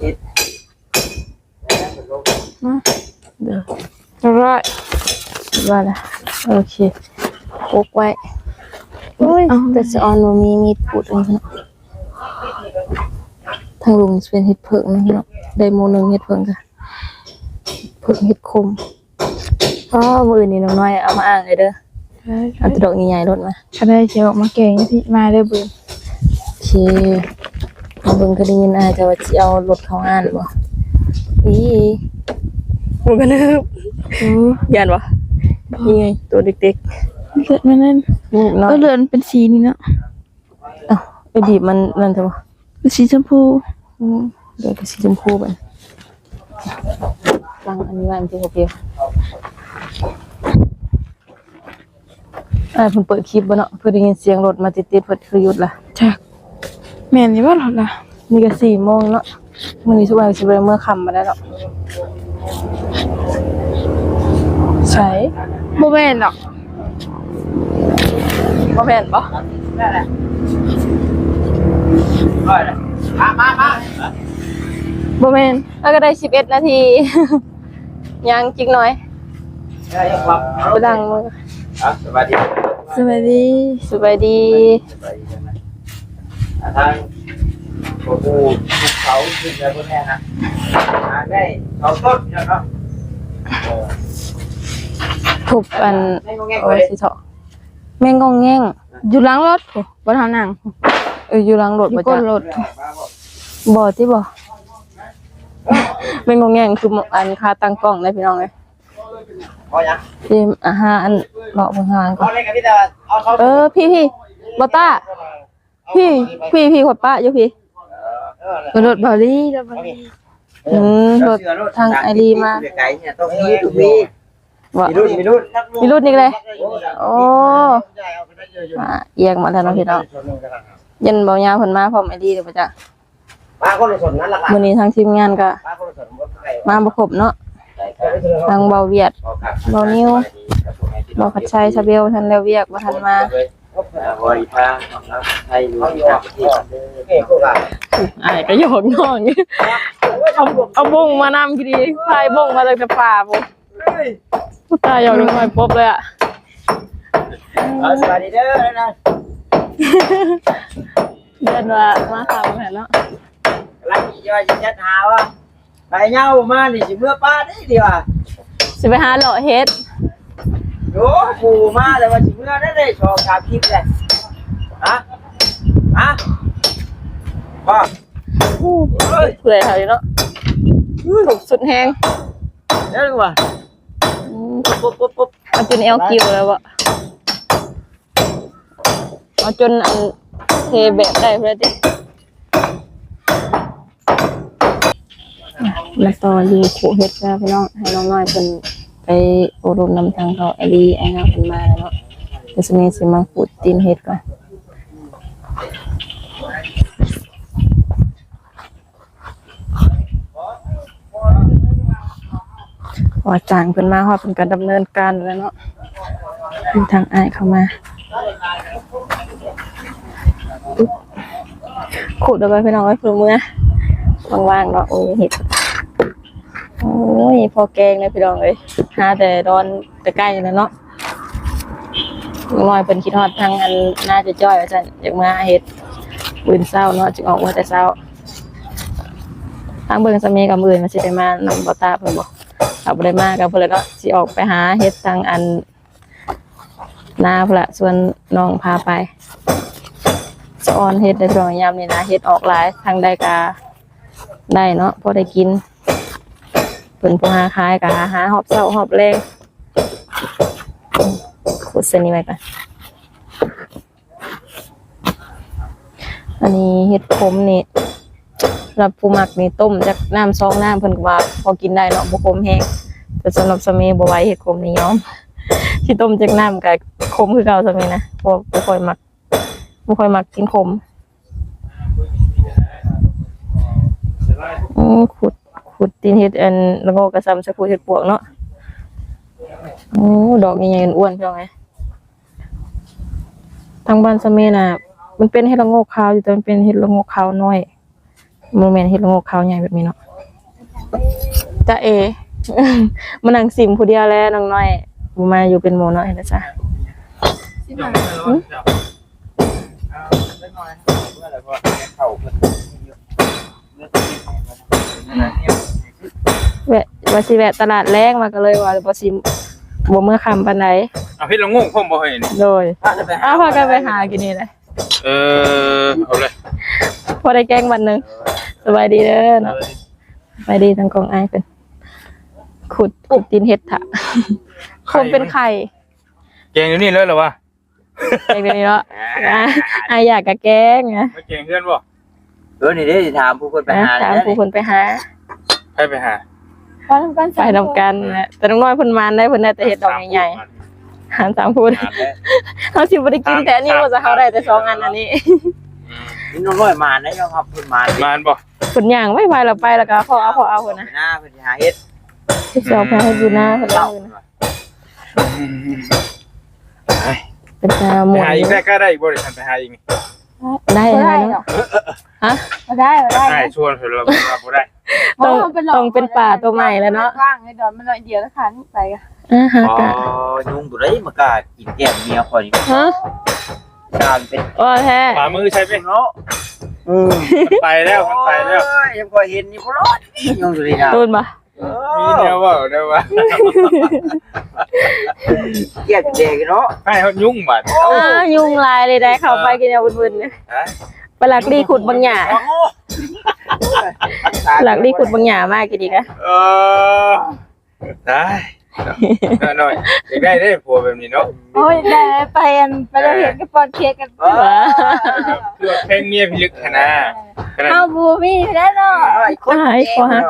ຕິດໆ ມາ ເດີ ຮຽບຮ້ອຍ ວ່າລະ ໂອເຄ ປົກໄວ້ ໂອ້ຍ ເອົາ ແຕ່ສະອອນບໍ່ມີມີດປູດເລີຍເນາະ ທາງລຸ່ມຊິເປັນເຫັດເຜິ້ງເນາະ ໄດ້ໝູ່ໜຶ່ງເຫັດເຜິ້ງກະ ເຜິ້ງເຫັດຂົມ ອໍ ມື້ອື່ນນີ້ນ້ອງນ້ອຍເອົາມາອ່າງເລີຍເດີ ເອີ ເອົາແຕ່ດອກໃຫຍ່ໆໂລດມາ ຄັນໄດ້ຊິອອກມາແກງຢູ່ພີ້ ມາເດີເບິ່ງ ໂອເຄ ມາເບິ່ງ ກໍໄດ້ຍິນອ້າຍເຈົ້າວ່າຊິເອົາລົດເຂົ້າຮ້ານບໍ່ ອີ ມັນກໍເນີບ ໂອ້ ຢ້ານບໍ່ ນີ້ໄງ ໂຕເດັກໆ ເລືອດມັນນັ້ນ ເອີ ເລືອດມັນເປັນສີນີ້ເນາະ. ອ້າວ ໄອ້ດີບມັນນັ້ນແທ້ບໍ່? ສີຊົມພູ. ອືມ ດຽວກໍສີຊົມພູບັດນີ້ ຕັ້ງອັນນີ້ໄວ້ມັນຊິບໍ່ເປີນ. ອ້າຍເພິ່ນເປີດຄລິບບໍ່ເນາະ? ເພິ່ນໄດ້ຍິນສຽງລົດມາຕິດໆ ເພິ່ນຄືຢຸດລະ. ຈັກ ແມ່ນຢູ່ບໍ່ລົດລະ? ນີ້ກໍສີ່ໂມງເນາະ. ມື້ນີ້ສຸກວ່າຊິບໍ່ໄດ້ເມືອຄ່ຳປານໃດດອກ. ໃສ? ບໍ່ແມ່ນດອກ. ບໍ່ແມ່ນບໍ່? ມາ ມາ ມາ. ບໍ່ແມ່ນ. ເຮົາກໍໄດ້ສິບເອັດນາທີ. ຍັງຈັກໜ້ອຍ. ໄດ້ຢູ່ບໍ່? ໄປລ້າງມື. ອ່ະ ສະບາຍດີ. ສະບາຍດີ. ສະບາຍດີ. ສະບາຍດີ. ອ່າ ທາງພໍ່ປູ່ພູເຂົາຂຶ້ນໄປພຸ້ນແນ່ນະ ຫາໄດ້ສອງຕົ້ນເນາະ. ເອີ ພົບອັນ ແມ່ງງໍ້ແງງ ໂອ້ຍ ຊິເທາະ ແມ່ງງໍ້ແງງ ຢູ່ຫຼັງລົດພຸ້ນ ບ່ອນເຮົານັ່ງ. ເອີ ຢູ່ຫຼັງລົດ ຢູ່ກົ້ນລົດ ບໍ່ ຕິບໍ່? ແມ່ງງໍ້ແງງຄືອັນຂາຕັ້ງກ້ອງເດ້ ພີ່ນ້ອງເອີຍ. ເອີ ຫາອັນເລາະເບິ່ງທາງກ່ອນ. ເອີ ພີ່ໆ ບໍ່ຕ້າ ພີ່ ພີ່ ພີ່ ຂ້ອຍປະຢູ່ພີ້. ເອີ ລົດເບົາລີ ລົດເບົາລີ. ອືມ ລົດທາງໄອລີມາ. ມີລຸ້ນ ມີລຸ້ນ ມີລຸ້ນອີກເລີຍ. ໂອ້ ອ່າ ອຽງມາແລ້ວເນາະ ພີ່ນ້ອງ. ຢ້ານເບົາຍາວເພິ່ນມາພ້ອມໄອລີເດ້ບໍ່ຈັກ. ມາຄົນລະສົນນັ້ນລະ ມື້ນີ້ທາງທີມງານກໍມາບໍ່ຄົບເນາະ. ທາງເບົາວຽດ ເບົານິວ ເບົາພັດໄຊ ຊາເບວ ທັນແລ້ວວຽກ ບໍ່ທັນມາ. ອ້າຍກໍຫຍອກນ້ອງ ເອົາ ເອົາບົ້ງມານຳ ພໍດີພາຍບົ້ງມາຕັ້ງແຕ່ປ່າພຸ້ນ. ຕາຍ ຢອກເດັກນ້ອຍປົບເລີຍອະ. ເອົາ ສະບາຍດີເດີນະ. ເດີນວ່າມາຄ່ຳແທ້ເນາະ. ກຳລັງຊິວ່າຊິແຊັດຫາວ່າ ໄປເຍົາມານີ້ ຊິເມືອປ່ານີ້ຕິວ່າ ຊິໄປຫາເລາະເຫັດ. ໂອ້ ໝູ່ມາແລ້ວວ່າຊິເມືອໄດ້ ໄດ້ສອງສາມຄລິບແລ້ວ. ຮະ ຮະ ບໍ່ ໂອ້ຍ ເປື່ອຍເຮົາຢູ່ເນາະ. ທຸບສຸດແຮງເດີວ່າ. ອືມ ປຸບໆໆ ເອົາຈົນແອວກິວແລ້ວບໍ່? ເອົາຈົນອັນເທແບບໄດ້ພຸ້ນແຫຼະຕິ. ມາຕໍ່ຢູ່ໂຄະເຫັດແລ້ວພີ່ນ້ອງ ໃຫ້ນ້ອງນ້ອຍເພິ່ນໄປໂອ້ລົມນຳທາງເຂົາ ໄອລີ ໄອງາມເພິ່ນມາແລ້ວເນາະ. ດຽວສະເມຊິມາຂູດຕີນເຫັດກ່ອນ. ວ່າຈ້າງເພິ່ນມາຮອດ ເພິ່ນກໍດຳເນີນການແລ້ວເນາະ. ມີທາງອ້າຍເຂົ້າມາ ຄຸດເອົາໄວ້ພີ່ນ້ອງເອີຍ ເພື່ອເມືອ ວ່າງໆເນາະ. ໂອ້ຍ ເຫັດ ໂອ້ຍ ພໍແກງເລີຍພີ່ນ້ອງເອີຍ ຫາແຕ່ດອນໃກ້ໆແລ້ວເນາະ. ນ້ອຍເພິ່ນຄິດຮອດທາງອັນນາຈອຍໆ ວ່າຊັ້ນ ຢາກມາເຮັດມື້ເຊົ້າເນາະ ຈຶ່ງອອກເມືອແຕ່ເຊົ້າ. ທາງເບິ່ງສາມີກັບມື້ອື່ນວ່າຊິໄດ້ມານຳບໍ່ຕາເພິ່ນບໍ່ ຖ້າບໍ່ໄດ້ມາກໍເພິ່ນລະເນາະ ຊິອອກໄປຫາເຮັດທາງອັນນາພຸ້ນລະ ຊວນນ້ອງພາໄປ. ສະອອນເຮັດໄດ້ພີ່ນ້ອງ ຍາມນີ້ນະ ເຫັດອອກຫຼາຍ ທາງໃດກໍໄດ້ເນາະ ພໍໄດ້ກິນ. ເພິ່ນຜູ້ຫາຂາຍກໍຫາຮອບເຊົ້າຮອບແລງ. ຂຸດໃສ່ນີ້ໄວ້ກ່ອນ. ອັນນີ້ເຫັດຂົມນີ້ ສຳລັບຜູ້ມັກນີ້ ຕົ້ມຈັກນ້ຳສອງນ້ຳ ເພິ່ນກໍວ່າພໍກິນໄດ້ເນາະ ບໍ່ຂົມແຮງ. ແຕ່ສຳລັບສາມີບໍ່ໄຫວ ເຫັດຂົມນີ້ຍອມ ຊິຕົ້ມຈັກນ້ຳກໍຂົມຄືເກົ່າ ສາມີນະ ບໍ່ ບໍ່ຄ່ອຍມັກ ບໍ່ຄ່ອຍມັກກິນຂົມ. ອື ຂຸດ ຂຸດຕີນເຫັດອັນລະໂງກ ກະຊຳສະພຸດເຫັດປວກເນາະ. ໂອ້ ດອກໃຫຍ່ໆ ອ້ວນໆ ພີ່ນ້ອງເອີຍ. ທາງບ້ານສະເມນະ ມັນເປັນເຫັດລະໂງກຂາວຢູ່ ແຕ່ມັນເປັນເຫັດລະໂງກຂາວນ້ອຍ ບໍ່ແມ່ນເຫັດລະໂງກຂາວໃຫຍ່ແບບນີ້ເນາະ. ຈະເອ ມານັ່ງຊິມຜູ້ດຽວແຫຼະນ້ອງນ້ອຍ ບໍ່ມາຢູ່ເປັນໝູ່ເນາະ ເຮັດໃດຊະ. ແວະ ວ່າຊິແວະຕະຫຼາດແລງ ວ່າກໍເລີຍວ່າບໍ່ຊິ ບໍ່ເມືອຄ່ຳປານໃດ. ເອົາເຫັດລະໂງກພ້ອມບໍ່ເຮີ້ຍນີ້? ໂດຍ ເອົາ ພາກັນໄປຫາກິນນີ້ແຫຼະ. ເອີ ເອົາເລີຍ ພໍໄດ້ແກງວັນໜຶ່ງ. ສະບາຍດີເດີເນາະ ສະບາຍດີທາງກ້ອງອ້າຍເພິ່ນ. ຂຸດ ຂຸດຕີນເຫັດທະ ຄົນເປັນໄຂ້ ແກງຢູ່ນີ້ເລີຍລະວະ. ແກງດຽວນີ້ເນາະ ອາ ອາ ຢາກກະແກງ ມາແກງເຮືອນບໍ່? ເອີ ນີ້ເດ້ ຖາມຜູ້ເພິ່ນໄປຫາ ຖາມຜູ້ເພິ່ນໄປຫາ. ໃຜໄປຫາ? ໄປນຳກັນ ໄປນຳກັນແຫຼະ. ແຕ່ນ້ອງນ້ອຍເພິ່ນມານໄດ໋ ເພິ່ນໄດ້ແຕ່ເຫັດດອກໃຫຍ່ໆ ຫານສາມຜູ້. ເຮົາຊິບໍ່ໄດ້ກິນແຕ່ອັນນີ້ ວ່າຈະເຮົາໄດ້ແຕ່ສອງອັນອັນນີ້. ອືມ ນ້ອງນ້ອຍມານໄດ໋ ຍອມຮັບເພິ່ນມານ ມານບໍ່? ເພິ່ນຍ່າງໄວໆ ແລ້ວໄປ ແລ້ວກໍພໍເອົາ ພໍເອົາພຸ້ນນະ ເພິ່ນຫາເຫັດ ຊິອອກໄປເຮັດຢູ່ນາເພິ່ນ. ອືມ ເປັນຕາມ່ວນ ໄປຫາອີກໄດ້ ກໍໄດ້ອີກບໍ່? ໄດ້ ໄດ້ ບໍ່ໄດ້ເນາະ ຮະ ບໍ່ໄດ້ ບໍ່ໄດ້ ອ້າຍຊວນເພິ່ນລະບໍ່ໄດ້. ຕ້ອງ ຕ້ອງເປັນປາໂຕໃໝ່ແລ້ວເນາະ ວ່າງໃນດອນມັນໜ້ອຍດຽວ ແລ້ວຄັນໄປກະ ອື ຫາກະ ອໍ ຍຸງໂຕໃດມາກ້າກິນແກ້ມເມຍຂ້ອຍນີ້ ຮະ ການເປັນ ອໍ ແທ້ ປາມືໃສ່ເປັນເນາະ. ອື ມັນໄປແລ້ວ ມັນໄປແລ້ວ ໂອ້ຍ ຍັງບໍ່ເຫັນນີ້ບໍ່ລອດ ຍຸງໂຕນີ້ນະ ໂດນບໍ່? ເອີ ມີແນວເວົ້າແນວວ່າ ກຽດແດງເນາະ ໃຫ້ເຮົາຍຸງບາດ ອ້າ ຍຸງຫຼາຍເລີຍໄດ໋ ເຂົ້າໄປກິນແນວບຶນໆ ຮະ ໄປລັກລີຂຸດບັກຫຍ້າ ລັກລີຂຸດບັກຫຍ້າມາກິນອີກອະ ເອີ ຕາຍ ນ້ອຍ ຢາກໄດ້ເດ້ຜົວແບບນີ້ເນາະ ໂອ້ຍ ໄດ້ ໄປອັນ ໄປເຮັດກັບປອນເຄ້ກກັນ ຄືວ່າແພງເມຍພິລຶກຫັ້ນນະ ເຮົາບໍ່ມີແລ້ວເນາະ ຕາຍ ຂໍຮັກ.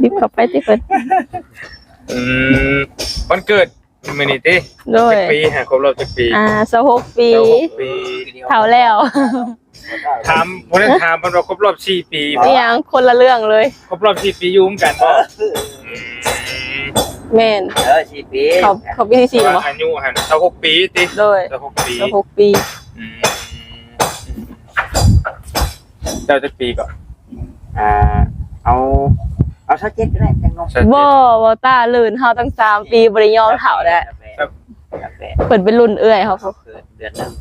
ດິບເຂົ້າໄປຕິເພິ່ນ ອືມ ວັນເກີດມື້ນີ້ຕິ ໂດຍ ຈັກປີ ຮະ ຄົບຮອບຈັກປີ ອ່າ ຊາວຫົກປີ ຊາວຫົກປີ ເຖົ້າແລ້ວ ຖາມ ບໍ່ໄດ້ຖາມເພິ່ນວ່າຄົບຮອບສີ່ປີ ອີຫຍັງ ຄົນລະເລື່ອງເລີຍ ຄົບຮອບສີ່ປີຢູ່ນຳກັນບໍ່? ອືມ ແມ່ນ ເອີ ສີ່ປີ ເຂົາ ເຂົາປີທີສີ່ບໍ່? ອາຍຸຫັ້ນຊາວຫົກປີຕິ ໂດຍ ຊາວຫົກປີ ຊາວຫົກປີ ອືມ ເຈົ້າຈັກປີກໍ? ອ່າ ເອົາ ເອົາຊາວເຈັດກໍໄດ້ ຍັງໜຸ່ມ ຊາວເຈັດ ບໍ່ ບໍ່ ຕາລື່ນເຮົາຕັ້ງສາມປີ ບໍ່ໄດ້ຍອມເຖົ້າແລ້ວ ຊາວແປດ ຊາວແປດ ເພິ່ນເປັນລຸ້ນເອື້ອຍເຮົາ ເກີດເດືອນໜຶ່ງ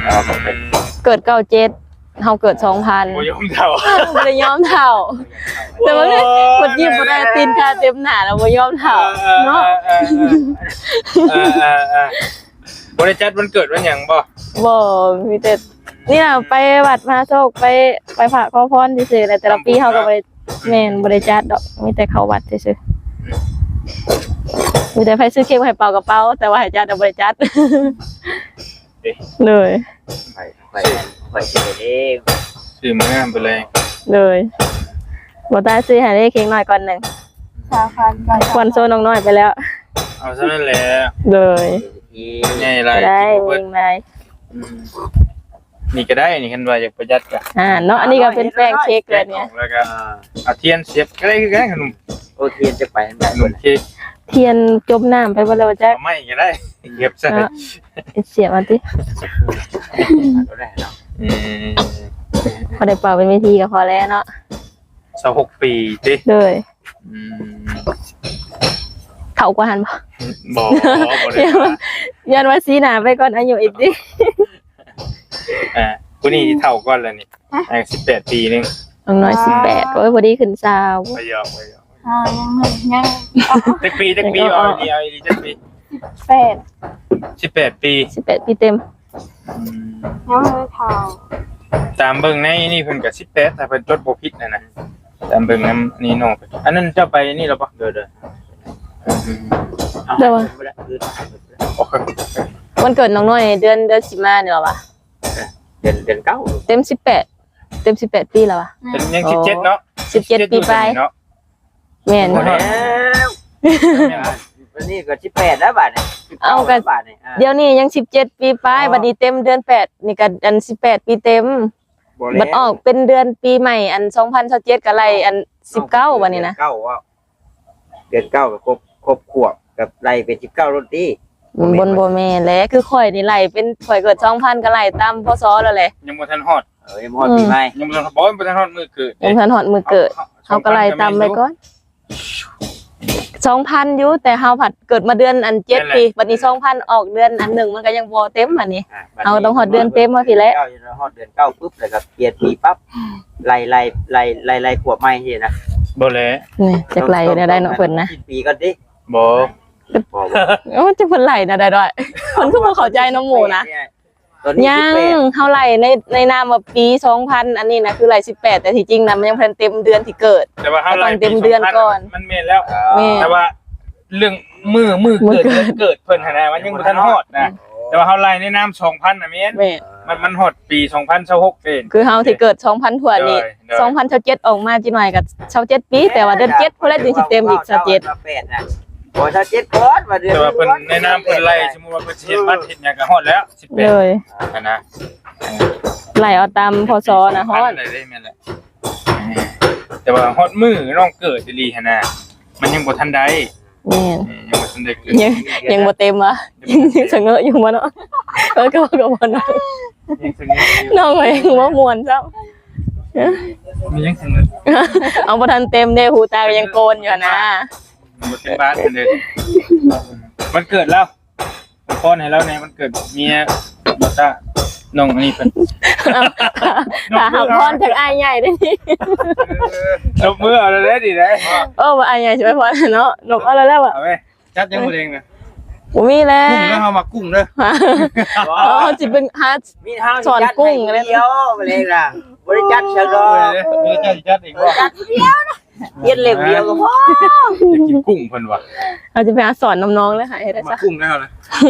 ເອີ ເປັນ ເກີດເກົ້າເຈັດ ເຮົາເກີດສອງພັນ ບໍ່ຍອມເຖົ້າ ເອີ ບໍ່ໄດ້ຍອມເຖົ້າ ແຕ່ວ່າ ໂອ້ຍ ເພິ່ນຍິ້ມບໍ່ໄດ້ ຕີນກາເຕັມໜ້າແລ້ວ ບໍ່ຍອມເຖົ້າ ເອີ ເນາະ ເອີ ເອີ ເອີ ເອີ ເອີ ເອີ ບໍ່ໄດ້ຈັດວັນເກີດວັນຫຍັງບໍ່? ບໍ່ ມີແຕ່ນີ້ລະ ໄປວັດມະຫາໂຊກ ໄປ ໄປພະຂໍພອນຊື່ໆ ແລະ ແຕ່ລະປີເຮົາກໍບໍ່ໄດ້ ແມ່ນ ບໍ່ໄດ້ຈັດດອກ ມີແຕ່ເຂົ້າວັດຊື່ໆ ມີແຕ່ໃຜຊື້ເຄັກໃຫ້ເປົ່າກໍເປົ່າ ແຕ່ວ່າໃຫ້ຈັດນະບໍ່ໄດ້ຈັດ ເດ້ ໂດຍ ຂ້ອຍ ຂ້ອຍ ຂ້ອຍຊິໄດ້ເດ້ ຊື້ມື້ງາມໄປເລີຍ ໂດຍ ບໍ່ຕາຍຊື້ໃຫ້ເດ້ ເຄັກນ້ອຍກ້ອນໜຶ່ງ ສາມພັນ ຄວັນໂຊນ້ອງນ້ອຍໄປແລ້ວ ເອົາສ່ຳນັ້ນແຫຼະ ໂດຍ ໃຫຍ່ຫຼາຍ ໄດ້ ກິນບໍ່ເບິດ ຍິ່ງຫຼາຍ ອືມ ນີ້ກໍໄດ້ ນີ້ຄັນວ່າຢາກປະຢັດກໍ ອ່າ ເນາະ ອັນນີ້ກໍເປັນແປ້ງເຄັກແລ້ວນີ້ ແລ້ວກໍ ອ່າ ເອົາທຽນສຽບກໍໄດ້ຄືກັນ ຂະໜົມ ໂອ້ ທຽນຈະໄປ ໜຸ່ມເຄກ ທຽນຈົມນ້ຳໄປເບິດແລ້ວຈັກ ເອົາໄມ້ກໍໄດ້ ຫຍັບໃສ່ ເນາະ ເສຍບເອົາຕິ ກໍໄດ້ເນາະ ອືມ ພໍໄດ້ເປົ່າເປັນເວທີກໍພໍແລ້ວເນາະ ຊາວຫົກປີຕິ ໂດຍ ອືມ ເຖົ້າກວ່າຫັ້ນບໍ່? ບໍ່ ບໍ່ໄດ້ ຢ້ານວ່າຊີ້ໜ້າໄປກ່ອນອາຍຸອີກຕິ ອ່າ ຜູ້ນີ້ເຖົ້າກ່ອນແລ້ວນີ້ ຮະ ອ່າ ສິບແປດປີໜຶ່ງ ນ້ອງນ້ອຍສິບແປດ ໂອ້ຍ ພໍດີຂຶ້ນຊາວ ບໍ່ຢອກ ບໍ່ຢອກ ອ່າ ຍັງ ຍັງ ຈັກປີ ຈັກປີ ເອົາ ເອົາ ເອົາ ເອົາ ຈັກປີ? ສິບແປດ ສິບແປດປີ ສິບແປດປີເຕັມ ອືມ ຍັງບໍ່ເຖົ້າ ຕາມເບິ່ງໃນນີ້ເພິ່ນກໍສິບແປດ ຖ້າເພິ່ນຈົດບໍ່ຜິດຫັ້ນນະ ຕາມເບິ່ງນຳນີ້ນ້ອງ ອັນນັ້ນເຈົ້າໄປນີ້ແລ້ວບໍ່? ໂດຍ ໂດຍ ອືມ ແຕ່ວ່າ ໂອເຄ ວັນເກີດນ້ອງນ້ອຍເດືອນ ເດືອນສິບມານີ້ແຫຼະວະ ເອີ ເດືອນ ເດືອນເກົ້າ ເຕັມສິບແປດ ເຕັມສິບແປດປີແລ້ວວະ ເປັນຍັງສິບເຈັດເນາະ ສິບເຈັດປີປາຍເນາະ ແມ່ນ ບໍ່ແລ້ວ ແມ່ນ ອັນນີ້ກໍສິບແປດແລ້ວບາດນີ້ ເອົາ ສິບເກົ້າແລ້ວບາດນີ້ ອ່າ ດຽວນີ້ຍັງສິບເຈັດປີປາຍ ອໍ ບັດນີ້ເຕັມເດືອນແປດນີ້ກໍອັນສິບແປດປີເຕັມ ບໍ່ແລ້ວ ບັດອອກເປັນເດືອນປີໃໝ່ ອັນສອງພັນຊາວເຈັດກໍໄລ່ອັນສິບເກົ້າ ເອົ້າ ບັດນີ້ນະ ເດືອນເກົ້າ ເດືອນເກົ້າກໍຄົບ ຄົບຂວບ ກໍໄລ່ເປັນສິບເກົ້າໂລດຕິ ອືມ ບໍ່ແມ່ນ ບໍ່ແມ່ນແຫຼະ ຄືຂ້ອຍນີ້ໄລ່ເປັນ ຂ້ອຍເກີດສອງພັນກໍໄລ່ຕາມ ພ.ສ. ແລ້ວແຫຼະ ຍັງບໍ່ທັນຮອດ ເອີ ຍັງບໍ່ຮອດ ອືມ ປີໃໝ່ ຍັງບໍ່ທັນ ບໍ່ ບໍ່ທັນຮອດມື້ເກີດ ຍັງບໍ່ທັນຮອດມື້ເກີດ ເຮົາກໍໄລ່ຕາມໄວ້ກ່ອນ ສອງພັນຢູ່ ແຕ່ເຮົາພັດເກີດມາເດືອນອັນເຈັດ ແມ່ນແຫຼະ ປີ ບັດນີ້ສອງພັນອອກເດືອນອັນໜຶ່ງ ມັນກໍຍັງບໍ່ເຕັມບັດນີ້ ອ່າ ເຮົາກໍຕ້ອງຮອດເດືອນເຕັມມາພີ້ແຫຼະ ເຈົ້າຮອດເດືອນເກົ້າປຶບ ແລ້ວກໍປ່ຽນປີປັບ ໄລ່ ໄລ່ ໄລ່ ໄລ່ ໄລ່ຂວບໃໝ່ຊີ້ນະ ບໍ່ແຫຼະ ນີ້ ຈັກໄລ່ແນວໃດເນາະເພິ່ນນະ ສິ້ນປີກ່ອນຕິ ບໍ່ ບໍ່ ບໍ່ ໂອ້ ຈັກເພິ່ນໄລ່ແນວໃດດອຍ ເພິ່ນຄືບໍ່ເຂົ້າໃຈນຳໝູ່ນະ ຕອນນີ້ ຍັງ ສິບແປດ ເຮົາໄລ່ໃນ ໃນນາມວ່າປີສອງພັນ ອັນນີ້ນະ ຄືໄລ່ສິບແປດ ແຕ່ທີ່ຈິງນະ ມັນຍັງບໍ່ທັນເຕັມເດືອນທີ່ເກີດ ແຕ່ວ່າເຮົາໄລ່ ຕ້ອງເຕັມເດືອນກ່ອນ ມັນແມ່ນແລ້ວ ແມ່ນ ແຕ່ວ່າເລື່ອງມື້ ມື້ເກີດ ມື້ເກີດ ເດືອນເກີດເພິ່ນຫັ້ນນະ ມັນຍັງບໍ່ທັນຮອດນະ ແຕ່ວ່າເຮົາໄລ່ໃນນາມສອງພັນນະ ແມ່ນ ແມ່ນ ມັນ ມັນຮອດປີສອງພັນຊາວຫົກເດ້ ຄືເຮົາທີ່ເກີດສອງພັນຖ້ວນນີ້ ໂດຍ ໂດຍ ສອງພັນຊາວເຈັດອອກມາຈັກໜ້ອຍກໍຊາວເຈັດປີ ແຕ່ວ່າເດືອນເຈັດພຸ້ນແຫຼະຈຶ່ງຊິເຕັມອີກຊາວເຈັດ ຊາວແປດນະ ບໍ່ ຊາວເຈັດກ່ອນ ວ່າເດືອນ ແຕ່ວ່າເພິ່ນໃນນາມເພິ່ນໄລ່ ສົມມຸດວ່າເພິ່ນຊິເຮັດບັດເຮັດຫຍັງກໍຮອດແລ້ວ ສິບແປດ ໂດຍ ຫັ້ນນະ ໄລ່ເອົາຕາມ ພ.ສ. ນະ ຮອດ ໄດ້ເດ້ ແມ່ນແຫຼະ ແຕ່ວ່າຮອດມື້ນ້ອງເກີດອີ່ຫຼີຫັ້ນນະ ມັນຍັງບໍ່ທັນໄດ້ ແມ່ນ ເອີ ຍັງບໍ່ທັນໄດ້ເກີດ ຍັງ ຍັງບໍ່ເຕັມວະ ຍັງສະເຫງີຢູ່ບໍ່ເນາະ ເອີ ກໍ ກໍບໍ່ເນາະ ຍັງສະເຫງີຢູ່ ນ້ອງກໍຍັງບໍ່ມ່ວນຊ້ຳ ມັນຍັງສະເຫງີ ເອົາ ບໍ່ທັນເຕັມເດ້ ຫູຕາກໍຍັງໂກນຢູ່ຫັ້ນນະ ບໍ່ເຕັມບາດເດ້ ວັນເກີດລາວ ອວຍພອນໃຫ້ລາວແດ່ ວັນເກີດເມຍ ບໍ່ຕາ ນ້ອງອັນນີ້ເພິ່ນ ຖ້າຮັບພອນຈາກອ້າຍໃຫຍ່ເດ້ນີ້ ເອີ ຕົບມືເອົາແລ້ວເດ້ນີ້ເດ້ ໂອ້ ວ່າອ້າຍໃຫຍ່ຊິອວຍພອນເນາະ ນົບເອົາແລ້ວ ເອົາເວີຍ ຈັດຍັງບໍ່ແດງນະ ບໍ່ມີແລ້ວ ກຸ້ງເດີ ເຮົາມັກກຸ້ງເດີ ອໍ ຊິເປັນຫາ ມີເຮົາ ສອນກຸ້ງ ຈັດໃຫ້ຜູ້ດຽວ ເລີຍ ບໍ່ໄດ້ຈັດເທື່ອດອກ ເອີ ເດີ ເດີ ເຈົ້າຊິຈັດເອງບໍ່ ຈັດຜູ້ດຽວນະ ເຮັດເລັບດຽວກໍພໍ ຢາກກິນກຸ້ງເພິ່ນວ່າ ເຮົາຈະໄປຫາສອນນຳນ້ອງເລີຍ ໃຫ້ໄດ້ຊະ ມາກຸ້ງແລ້ວນະ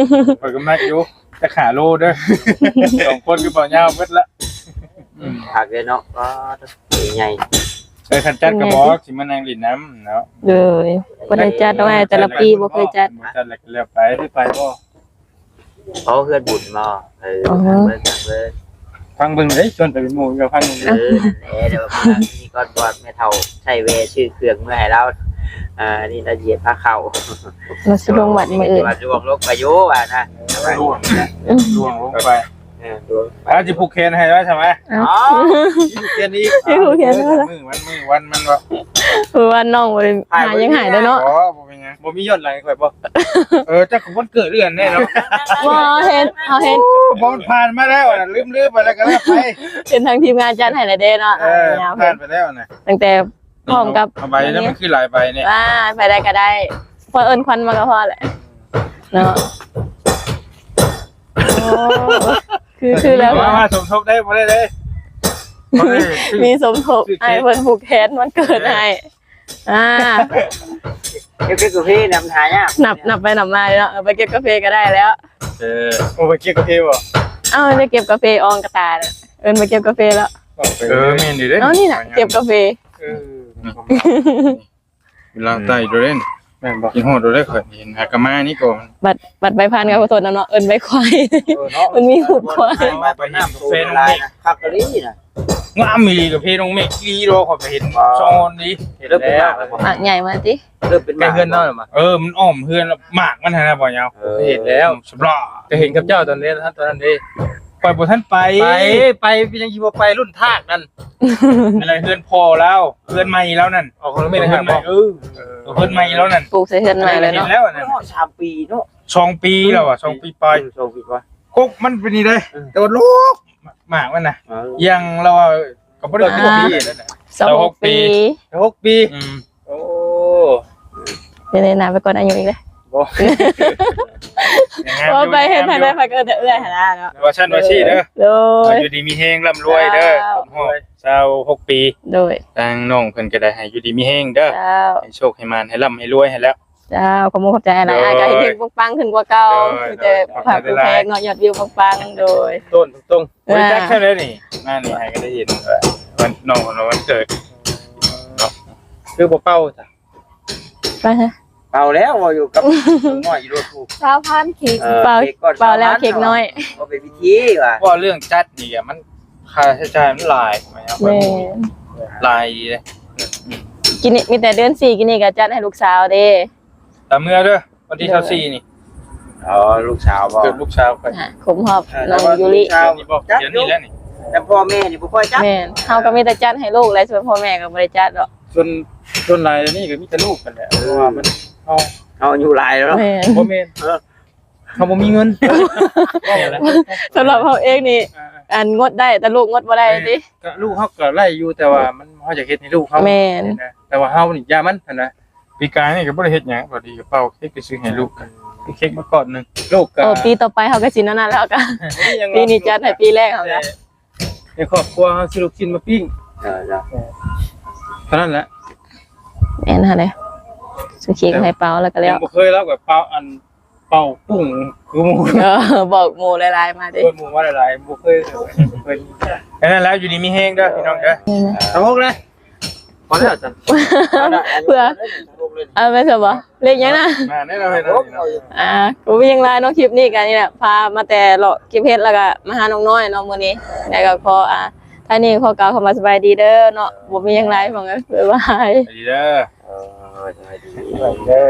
ຂ້ອຍກໍມັກຢູ່ ຈັກຫ້າໂລເດີ ສອງຄົນຄືເບົາຍາວເບິດລະ ອືມ ຄັກເລີຍເນາະ ກໍໃຫຍ່ ເອີ ຄັນຈັດກໍບອກ ຊິມານັ່ງຫຼິ້ນນຳເນາະ ໂດຍ ບໍ່ໄດ້ຈັດດອກ ແຕ່ລະປີບໍ່ເຄີຍຈັດ ບໍ່ຈັດແລ້ວກໍແລ້ວໄປ ໄດ້ໄປບໍ່? ອໍ ເຮືອນບຸນບໍ່? ເອີ ອໍ ເບິ່ງ ເບິ່ງ ຟັງເບິ່ງເດ້ ຊວນໄປເປັນໝູ່ກໍຟັງເບິ່ງ ເອີ ແລ້ວກໍມີກ່ອນ ບອດແມ່ເຖົ້າໃຊ້ແວ່ຊື້ເຄື່ອງເມືອໃຫ້ລາວ ອ່າ ນີ້ລາວຊິເຮັດພາເຂົ້າ ລາວຊິລົງວັດມື້ອື່ນ ວ່າລວງລົງໄປຢູ່ວ່ານະ ລວງ ລວງລົງໄປ ເອີ ລວງໄປ ລາວຊິຜູກແຂນໃຫ້ວ່າຊັ້ນວະ ເອົ້າ ຜູກແຂນອີກ ຜູກແຂນ ມື້ວັນ ມື້ວັນມັນວ່າ ມື້ວັນນ້ອງບໍ່ໄດ້ຫາຫຍັງໃຫ້ເດ້ເນາະ ບໍ່ ບໍ່ມີຫຍັງ ບໍ່ມີຍ້ອນຫຼັງໃຫ້ຂ້ອຍບໍ່? ເອີ ຈັກວັນເກີດເອື້ອນແນ່ເນາະ ບໍ່ເຫັນ ເຮົາເຫັນ ໂອ້ ບໍ່ ມັນຜ່ານມາແລ້ວນະ ລືມໆໄປແລ້ວກໍແລ້ວໄປ ເຫັນທາງທີມງານຈັດໃຫ້ແລ້ວເດ້ເນາະ ເອີ ຜ່ານໄປແລ້ວນະ ຕັ້ງແຕ່ພ້ອມກັບ ເອົາໃບແລ້ວມັນຄືຫຼາຍໃບແນ່ ອ່າ ໃຜໄດ້ກໍໄດ້ ພໍເອີ້ນຂວັນມາກໍພໍແຫຼະເນາະ ໂອ້ ຄື ຄືແລ້ວ ມາ ມາສົມທົບໄດ້ບໍ່ໄດ້ເດ້ ມີສົມທົບ ຊື້ເຄ້ກ ອ້າຍເພິ່ນຜູກແຂນວັນເກີດໃຫ້ ອ່າ ເກັບ ເກັບກາເຟນຳຫາຍາກ ນັບ ນັບໄປນັບມາເນາະ ເອົາໄປເກັບກາເຟກໍໄດ້ແລ້ວ ເອີ ໂອ້ ໄປເກັບກາເຟບໍ່? ເອົາ ໄດ້ເກັບກາເຟອອງກະຕາ ເອີ້ນໄປເກັບກາເຟແລ້ວ ເອີ ແມ່ນຢູ່ເດ້ ເອົາ ນີ້ນະ ເກັບກາເຟ ເອີ ເວລາໃຕ້ໂດເລນ ແມ່ນບໍ່? ກິນຮອດໂດເລນ ຂ້ອຍເຫັນຫາກະມານີ້ກ່ອນ ບັດ ບັດໃບພັນກໍຂໍໂທດນຳເນາະ ເອີ້ນໃບຄວາຍ ເອີເນາະ ມັນມີຮູບຄວາຍ ມາໄປເຫັນກາເຟນຳນີ້ ຄັກອີ່ຫຼີນະ ງາມອີ່ຫຼີ ກາເຟນ້ອງເມກອີ່ຫຼີດອກ ຂ້ອຍໄປເຫັນ ອໍ ຊອນນີ້ ເລີ່ມເປັນໝາກແລ້ວບໍ່? ໝາກໃຫຍ່ມາຕິ? ເລີ່ມເປັນໝາກ ໃກ້ເຮືອນເຮົາແລ້ວບໍ່? ເອີ ມັນອ້ອມເຮືອນແລ້ວ ໝາກມັນຫັ້ນນະ ບໍ່ຍາວ ເອີ ເຫັນແລ້ວ ສະບລາ ກໍເຫັນກັບເຈົ້າຕອນນັ້ນ ຕອນນັ້ນເດ້ ຂ້ອຍບໍ່ທັນໄປ ໄປ ໄປ ເປັນຫຍັງຊິບໍ່ໄປ ລຸ້ນທາກນັ້ນ ນັ້ນແຫຼະ ເຮືອນພໍ່ລາວ ເຮືອນໃໝ່ລາວນັ້ນ ອໍ ຂອງນ້ອງເມກ ເຮືອນໃໝ່ ເອີ ເອີ ເຮືອນໃໝ່ລາວນັ້ນ ປູກໃສ່ເຮືອນໃໝ່ເລີຍເນາະ ເຫັນແລ້ວອັນນັ້ນ ໂອ້ ສາມປີເນາະ ສອງປີແລ້ວອະ ສອງປີປາຍ ອືມ ສອງປີກວ່າ ກົກມັນເປັນນີ້ເດ້ ເອີ ແຕ່ວ່າລູກ ໝາກມັນນະ ເອີ ຢ່າງລາວ ກໍບໍ່ໄດ້ ອ່າ ປີນັ້ນນະ ຊາວຫົກປີ ຊາວຫົກປີ ອືມ ໂອ້ ເດ ເດ ນາໄປກ່ອນອາຍຸອີກເດ້ ບໍ່ ຍັງງາມຢູ່ ເວົ້າໄປເຮັດໃຫ້ໄດ້ ໄປກໍເອີ້ນແຕ່ເອື້ອຍຫັ້ນນະເນາະ ວ່າຊັ້ນວ່າຊີ້ເດີ ໂດຍ ຢູ່ດີມີແຮງ ລ່ຳລວຍເດີ ເຈົ້າ ຄົບຮອບຊາວຫົກປີ ໂດຍ ທາງນ້ອງເພິ່ນກໍໄດ້ໃຫ້ຢູ່ດີມີແຮງເດີ ເຈົ້າ ໃຫ້ໂຊກໃຫ້ໝານ ໃຫ້ລ່ຳໃຫ້ລວຍໃຫ້ແລ້ວ ເຈົ້າ ຂອບມຸກຂອບໃຈຫຼາຍ ໂດຍ ອ້າຍກໍເຮັງໆປັງໆຂຶ້ນກວ່າເກົ່າ ໂດຍ ມີແຕ່ ໂດຍ ພາກຜູ້ແພງເນາະ ຍອດວິວປັງໆ ໂດຍ ຕົ້ນຕົງໆ ອ່າ ບໍ່ໄດ້ຈັກເທົ່າໃດນີ້ ມານີ້ໃຫ້ກໍໄດ້ເຫັນວ່າວັນ ນ້ອງເພິ່ນວ່າວັນເກີດເນາະ ຄືບໍ່ເປົ່າຊະ ໄປເຖາະ ເປົ່າແລ້ວ ເວົ້າຢູ່ກັບນ້ອງນ້ອຍຢູ່ໂລດຜູ້ ຊາວພັນເຄັກ ເອີ ເປົ່າ ເຄັກກ່ອນ ເປົ່າແລ້ວ ຊາວພັນ ເຄັກນ້ອຍ ບໍ່ເປັນພິທີວ່າ ເວົ້າເລື່ອງຈັດນີ້ກໍມັນ ຄ່າໃຊ້ຈ່າຍມັນຫຼາຍ ແມ່ນ ຫຼາຍອີ່ຫຼີເດ້ ອືມ ກິນນີ້ມີແຕ່ເດືອນສີ່ ກິນນີ້ກໍຈັດໃຫ້ລູກສາວເດ້ ຕາມເມືອເດີ ວັນທີຊາວສີ່ນີ້ ອໍ ລູກສາວບໍ່ ເກີດລູກສາວຂ້ອຍ ອ່າ ຄົບຮອບ ເອີ ນ້ອງຢູລິ ເດືອນນີ້ບໍ່ ເດືອນນີ້ແຫຼະນີ້ ແຕ່ພໍ່ແມ່ນີ້ບໍ່ຄ່ອຍຈັດ ແມ່ນ ເຮົາກໍມີແຕ່ຈັດໃຫ້ລູກແຫຼະ ສ່ວນພໍ່ແມ່ກໍບໍ່ໄດ້ຈັດດອກ ສ່ວນ ສ່ວນຫຼາຍດຽວນີ້ກໍມີແຕ່ລູກຫັ້ນແຫຼະ ເອີ ເພາະວ່າມັນ ເຮົາ ເຮົາອາຍຸຫຼາຍແລ້ວເນາະ ແມ່ນ ບໍ່ແມ່ນ ເອີ ເຮົາບໍ່ມີເງິນ ສຳລັບເຮົາເອງນີ້ ອ່າໆ ອັນງົດໄດ້ ແຕ່ລູກງົດບໍ່ໄດ້ຕິ ກໍລູກເຮົາກໍໄດ້ຢູ່ ແຕ່ວ່າມັນ ເຮົາຢາກເຮັດໃຫ້ລູກເຮົາ ແມ່ນ ນະ ແຕ່ວ່າເຮົານີ້ຢ່າມັນຫັ້ນນະ ປີກາຍນີ້ກໍບໍ່ໄດ້ເຮັດຫຍັງ ພໍດີກໍເປົ່າເຄັກໄປຊື້ໃຫ້ລູກ ເຄັກມາກ້ອນໜຶ່ງ ລູກກໍ ໂອ້ ປີຕໍ່ໄປເຮົາກໍຊິແນວນັ້ນແລ້ວ ກໍ ບໍ່ມີຫຍັງ ປີນີ້ຈັດໃຫ້ປີແລກເຮົາ ແຕ່ໃນຄອບຄົວເຮົາຊື້ລູກຊີ້ນມາປີ້ງ ເອີ ເອີ ເທົ່ານັ້ນແຫຼະ ແມ່ນຫັ້ນແຫຼະ ຊື້ເຄັກໃຫ້ເປົ່າແລ້ວກໍແລ້ວ ຍັງບໍ່ເຄີຍ ລາວກໍເປົ່າ ອັນ ເປົ່າປຸ້ງຄືໝູ່ ເອີ ບອກໝູ່ຫຼາຍໆມາຕິ ບອກໝູ່ມາຫຼາຍໆ ບໍ່ເຄີຍ ບໍ່ເຄີຍ ແຄ່ນັ້ນແຫຼະ ຢູ່ດີມີແຮງເດີພີ່ນ້ອງເດີ ສາວຫົກເລີຍ ພໍແລ້ວຊັ້ນ ເພື່ອ ເອີ ແມ່ນຊະບໍ່ ເລກຫຍັງນະ ອ່າ ແນ່ນອນເລີຍເນາະ ອ່າ ບໍ່ມີຫຍັງຫຼາຍເນາະ ຄລິບນີ້ກໍນີ້ແຫຼະ ພາມາແຕ່ເລາະເກັບເຫັດ ແລ້ວກໍມາຫານ້ອງນ້ອຍເນາະມື້ນີ້ ແລ້ວກໍຂໍ ອ່າ ທ້າຍນີ້ຂໍກ່າວຄຳວ່າສະບາຍດີເດີເນາະ ບໍ່ມີຫຍັງຫຼາຍ ບາຍບາຍ ສະບາຍດີເດີ ເອີ ສະບາຍດີ ສະບາຍດີເດີ.